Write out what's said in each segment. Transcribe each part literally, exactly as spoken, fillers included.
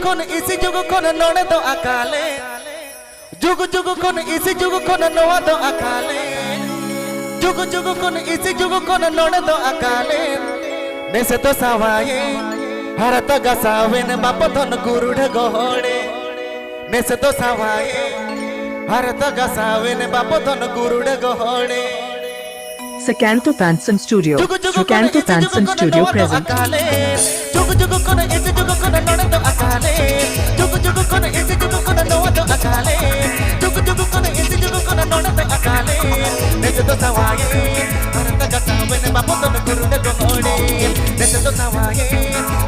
ᱠᱷᱚᱱ ᱤᱥᱤ ᱡᱩᱜᱽ ᱠᱷᱚᱱ ᱱᱚᱰᱮ ᱫᱚ ᱟᱠᱟᱞᱮ᱾ ᱡᱩᱜᱽ ᱡᱩᱜᱽ ᱠᱷᱚᱱ ᱤᱥᱤ ᱡᱩᱜᱽ ᱠᱷᱚᱱ ᱱᱚᱣᱟ ᱫᱚ ᱟᱠᱟᱞᱮ᱾ ᱡᱩᱜᱽ ᱡᱩᱜᱽ ᱠᱷᱚᱱ ᱤᱥᱤ ᱡᱩᱜᱽ ᱠᱷᱚᱱ ᱱᱚᱰᱮ ᱫᱚ ᱟᱠᱟᱞᱮ᱾ ᱱᱮᱥᱮ ᱫᱚ ᱥᱟᱶᱟᱭᱮ ᱦᱟᱨᱛᱟ ᱜᱟᱥᱟᱣᱮᱱ ᱵᱟᱯᱚᱛᱚᱱ ᱜᱩᱨᱩᱰᱷᱟᱹ ᱜᱚᱦᱚᱲᱮ᱾ ᱱᱮᱥᱮ ᱫᱚ ᱥᱟᱶᱟᱭᱮ ᱦᱟᱨᱛᱟ ᱜᱟᱥᱟᱣᱮᱱ ᱵᱟᱯᱚᱛᱚᱱ ᱜᱩᱨᱩᱰᱷᱟᱹ ᱜᱚᱦᱚᱲᱮ᱾ Sakanto Panson Studio. Sakanto Panson Studio present. ᱡᱩᱜᱽ ᱡᱩᱜᱽ ᱠᱷᱚᱱ ᱤᱥᱤ ᱡᱩᱜᱽ ᱠᱷᱚᱱ ᱱᱚᱰᱮ ᱫᱚ ᱟᱠᱟᱞᱮ᱾ ᱡᱩᱜᱽ ᱡᱩᱜᱽ ᱠᱷᱚᱱ ᱤᱥᱤ ᱡᱩᱜᱽ ᱠᱷᱚᱱ ᱱᱚᱣᱟ ᱫᱚ ᱟᱠᱟᱞᱮ᱾ ᱡᱩᱜᱽ ᱡᱩᱜᱽ ᱠᱷᱚᱱ ᱤᱥᱤ ᱡᱩᱜᱽ ᱠᱷᱚᱱ ᱱᱚᱰᱮ ᱫᱚ ᱟᱠᱟᱞᱮ᱾ ᱱᱮᱥᱮ ᱫᱚ ᱥᱟᱶᱟᱭᱮ ᱦᱟᱨᱛᱟ ᱜᱟᱥᱟᱣᱮᱱ ᱵᱟᱯᱚᱛᱚᱱ ᱜᱩᱨᱩᱰᱷᱟᱹ ᱜᱚᱦᱚᱲᱮ᱾ ᱱᱮᱥᱮ ᱫᱚ ᱥᱟᱶᱟᱭᱮ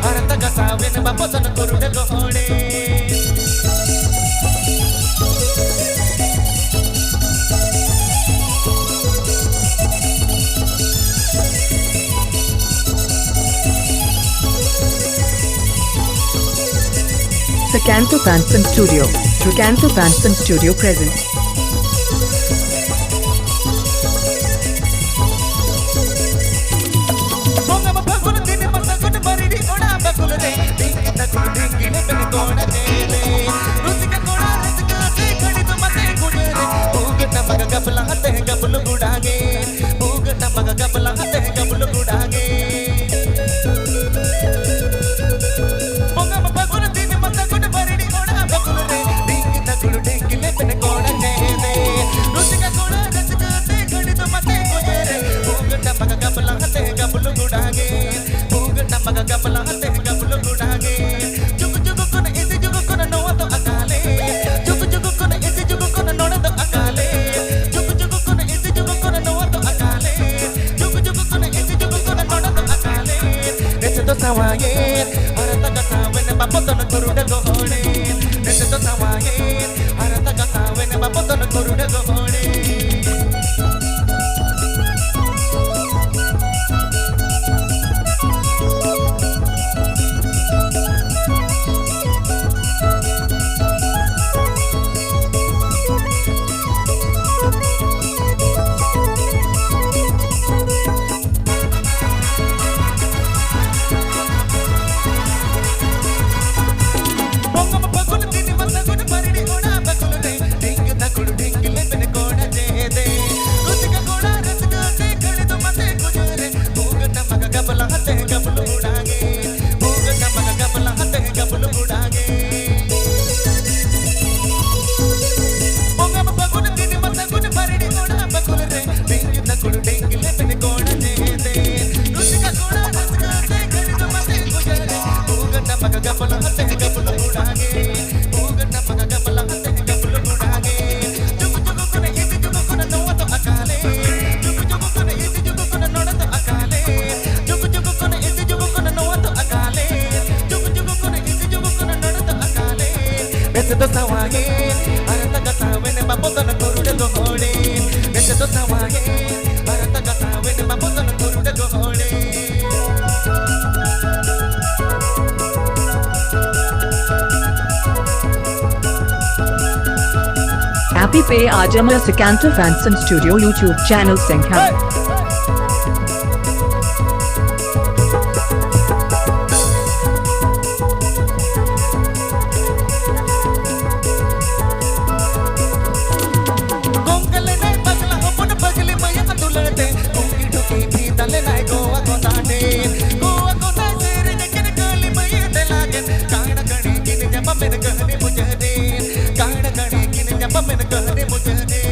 ᱦᱟᱨᱛᱟ ᱜᱟᱥᱟᱣᱮᱱ ᱵᱟᱯᱚᱛᱚᱱ ᱜᱩᱨᱩᱰᱷᱟᱹ ᱜᱚᱦᱚᱲᱮ᱾ Sakanto Panson Studio. Sakanto Panson Studio present. ᱵᱚᱸᱜᱟ ᱢᱟ ᱯᱷᱟᱹᱜᱩᱱ ᱫᱤᱱ ᱢᱟ ᱥᱟᱹᱜᱩᱱ ᱵᱟᱹᱨᱤᱰᱤ ᱚᱲᱟᱜ ᱵᱟᱹᱠᱩᱞ ᱨᱮ᱾ ᱰᱷᱤᱝᱠᱤ ᱛᱟᱠᱩᱲ ᱰᱷᱤᱝᱠᱤ ᱞᱮᱵᱮᱱ ᱠᱚᱲᱟ ᱪᱮᱞᱮ᱾ ᱨᱩᱥᱤᱠᱟ ᱠᱚᱲᱟ ᱨᱟᱹᱥᱠᱟᱹ ᱛᱮ ᱜᱷᱟᱹᱲᱤ ᱫᱚ ᱢᱟᱛᱮ ᱜᱩᱡᱟᱹ ᱨᱮ᱾ ᱩᱜ ᱴᱟᱢᱟᱠ ᱜᱟᱯᱞᱟ ᱟᱛᱮ ᱜᱟᱵᱞᱩ ᱜᱩᱰᱟᱝ ᱮ᱾ ᱩᱜ ᱴᱟᱢᱟᱠ ᱜᱟᱯᱞᱟ ᱟᱛᱮ ᱜᱟᱵᱞᱩ ᱜᱩᱰᱟᱝ ᱮ᱾ ᱵᱚᱸᱜᱟ ᱢᱟ ᱯᱷᱟᱹᱜᱩᱱ ᱫᱤᱱ ᱢᱟ ᱥᱟᱹᱜᱩᱱ ᱵᱟᱹᱨᱤᱰᱤ ᱚᱲᱟᱜ ᱵᱟᱹᱠᱩᱞ ᱨᱮ᱾ ᱰᱷᱤᱝᱠᱤ ᱛᱟᱠᱩᱲ ᱰᱷᱤᱝᱠᱤ ᱞᱮᱵᱮᱱ ᱠᱚᱲᱟ ᱪᱮᱞᱮ᱾ ᱨᱩᱥᱤᱠᱟ ᱠᱚᱲᱟ ᱨᱟᱹᱥᱠᱟᱹ ᱛᱮ ᱜᱷᱟᱹᱲᱤ ᱫᱚ ᱢᱟᱛᱮ ᱜᱩᱡᱟᱹ ᱨᱮ᱾ ᱩᱜ ᱴᱟᱢᱟᱠ ᱜᱟᱯᱞᱟ ᱟᱛᱮ ᱜᱟᱵᱞᱩ ᱜᱩᱰᱟᱝ ᱮ᱾ ᱩᱜ ᱴᱟᱢᱟᱠ ᱜᱟᱯᱞᱟ ᱟᱛᱮ ᱜᱟᱵᱞᱩ ᱜᱩᱰᱟᱝ ᱮ᱾ ᱡᱩᱜᱽ ᱡᱩᱜᱽ ᱠᱷᱚᱱ ᱤᱥᱤ ᱡᱩᱜᱽ ᱠᱷᱚᱱ ᱱᱚᱣᱟ ᱫᱚ ᱟᱠᱟᱞᱮ᱾ ᱡᱩᱜᱽ ᱡᱩᱜᱽ ᱠᱷᱚᱱ ᱤᱥᱤ ᱡᱩᱜᱽ ᱠᱷᱚᱱ ᱱᱚᱰᱮ ᱫᱚ ᱟᱠᱟᱞᱮ᱾ ᱡᱩᱜᱽ ᱡᱩᱜᱽ ᱠᱷᱚᱱ ᱤᱥᱤ ᱡᱩᱜᱽ ᱠᱷᱚᱱ ᱱᱚᱣᱟ ᱫᱚ ᱟᱠᱟᱞᱮ᱾ ᱡᱩᱜᱽ ᱡᱩᱜᱽ ᱠᱷᱚᱱ ᱤᱥᱤ ᱡᱩᱜᱽ ᱠᱷᱚᱱ ᱱᱚᱰᱮ ᱫᱚ ᱟᱠᱟᱞᱮ᱾ ᱱᱮᱥᱮ ᱫᱚ ᱥᱟᱶᱟᱭᱮ ᱦᱟᱨᱛᱟ ᱜᱟᱥᱟᱣᱮᱱ ᱵᱟᱯᱚᱛᱚᱱ ᱜᱩᱨᱩᱰᱷᱟᱹ ᱜᱚᱦᱚᱲᱮ᱾ ᱱᱮᱥᱮ ᱫᱚ ᱥᱟᱶᱟᱭᱮ ᱦᱟᱨᱛᱟ ᱜᱟᱥᱟᱣᱮᱱ ᱵᱟᱯᱚᱛᱚᱱ ᱜᱩᱨᱩᱰᱷᱟᱹ ᱜᱚᱦᱚᱲᱮ᱾ ᱢᱮᱥᱮ ᱫᱚ ᱥᱟᱶᱟᱭᱮ ᱟᱨ ᱛᱟᱠᱟ ᱥᱟᱶᱮᱱ ᱵᱟᱵᱚ ᱫᱚᱱ ᱠᱩᱨᱩᱰ ᱜᱚᱦᱚᱲᱮ᱾ ᱢᱮᱥᱮ ᱫᱚ ᱥᱟᱶᱟᱭᱮ ᱟᱨ ᱛᱟᱠᱟ ᱥᱟᱶᱮᱱ ᱵᱟᱵᱚ ᱫᱚᱱ ᱠᱩᱨᱩᱰ ᱜᱚᱦᱚᱲᱮ᱾ Happy Pay Ajamla Sekanto Fanson Studio YouTube channel Sengkam. ᱠᱚᱝᱠᱟᱞᱮᱱᱟᱭ ᱯᱟᱜᱽᱞᱟ ᱦᱚᱯᱚᱱ ᱯᱟᱜᱽᱞᱤ ᱢᱟᱭᱟ ᱫᱩᱞᱟᱹᱲ ᱛᱮ, ᱩᱱᱠᱤ ᱰᱷᱩᱠᱤ ᱯᱷᱤᱫᱟ ᱞᱮᱱᱟᱭ ᱜᱳᱣᱟ ᱠᱚᱸᱫᱟ ᱴᱷᱮᱱ᱾ ᱜᱳᱣᱟ ᱠᱚᱸᱫᱟ ᱥᱮᱨᱮᱧ ᱠᱤᱱ ᱠᱟᱹᱞᱤ ᱢᱟᱹᱭ ᱫᱮᱞᱟ ᱠᱮᱱ, ᱠᱟᱦᱲᱟ ᱠᱟᱹᱦᱲᱤ ᱠᱤᱱ ᱧᱟᱯᱟᱢᱮᱱ ᱠᱟᱹᱦᱱᱤ ᱢᱩᱪᱟᱹᱫ ᱮᱱ᱾ ᱠᱟᱦᱲᱟ ᱠᱟᱹᱦᱲᱤ ᱠᱤᱱ ᱧᱟᱯᱟᱢᱮᱱ ᱠᱟᱹᱦᱱᱤ ᱢᱩᱪᱟᱹᱫ ᱮᱱ᱾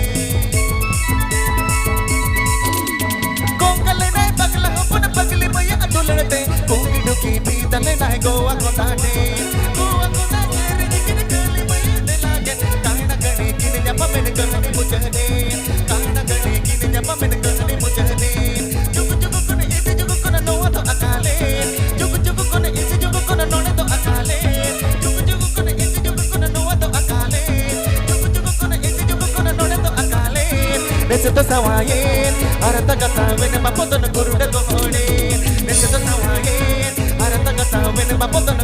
ᱠᱚᱝᱠᱟᱞᱮᱱᱟᱭ ᱯᱟᱜᱽᱞᱟ ᱦᱚᱯᱚᱱ ᱯᱟᱜᱽᱞᱤ ᱢᱟᱹᱭᱟ ᱫᱩᱞᱟᱹᱲ ᱛᱮ, ᱠᱩᱝᱠᱤ ᱰᱷᱩᱠᱤ ᱯᱷᱤᱫᱟ ᱞᱮᱱᱟᱭ ᱜᱳᱣᱟ ᱠᱚᱸᱫᱟ ᱴᱷᱮᱱ᱾ ᱜᱳᱣᱟ ᱠᱚᱸᱫᱟ ᱥᱮᱨᱮᱧ ᱠᱤᱱ ᱠᱟᱹᱞᱤ ᱢᱟᱹᱭ ᱫᱮᱞᱟ ᱠᱮᱱ, ᱠᱟᱦᱲᱟ ᱠᱟᱹᱦᱲᱤ ᱠᱤᱱ ᱧᱟᱯᱟᱢᱮᱱ ᱠᱟᱹᱦᱱᱤ ᱢᱩᱪᱟᱹᱫ ᱮᱱ᱾ ᱠᱟᱦᱲᱟ ᱠᱟᱹᱦᱲᱤ ᱠᱤᱱ ᱧᱟᱯᱟᱢᱮᱱ ᱠᱟᱹᱦᱱᱤ ᱢᱩᱪᱟᱹᱫ ᱮᱱ᱾ ᱡᱩᱜᱽ ᱡᱩᱜᱽ ᱠᱷᱚᱱ ᱤᱫᱤ ᱡᱩᱜᱽ ᱠᱷᱚᱱ ᱱᱚᱣᱟ ᱫᱚ ᱟᱠᱟᱞᱮ᱾ ᱡᱩᱜᱽ ᱡᱩᱜᱽ ᱠᱷᱚᱱ ᱤᱫᱤ ᱡᱩᱜᱽ ᱠᱷᱚᱱ ᱱᱚᱰᱮ ᱫᱚ ᱟᱠᱟᱞᱮ᱾ ᱡᱩᱜᱽ ᱡᱩᱜᱽ ᱠᱷᱚᱱ ᱤᱫᱤ ᱡᱩᱜᱽ ᱠᱷᱚᱱ ᱱᱚᱣᱟ ᱫᱚ ᱟᱠᱟᱞᱮ᱾ ᱡᱩᱜᱽ ᱡᱩᱜᱽ ᱠᱷᱚᱱ ᱤᱫᱤ ᱡᱩᱜᱽ ᱠᱷᱚᱱ ᱱᱚᱰᱮ ᱫᱚ ᱟᱠᱟᱞᱮ᱾ ᱱᱮᱥᱮ ᱫᱚ ᱥᱟᱶᱟᱭᱮᱱ ᱟᱨ ᱛᱟᱠᱟ ᱥᱟᱶᱮᱱ ᱵᱟᱯᱚ ᱫᱚᱱ ᱠᱩᱨᱩᱰ ᱜᱚᱦᱚᱲᱮ᱾ ᱱᱮᱥᱮ ᱫᱚ ᱥᱟᱶᱟᱭᱮᱱ ᱟᱨ ᱛᱟᱠᱟ ᱥᱟᱶᱮᱱ ᱵᱟᱯᱚ ᱫᱚᱱ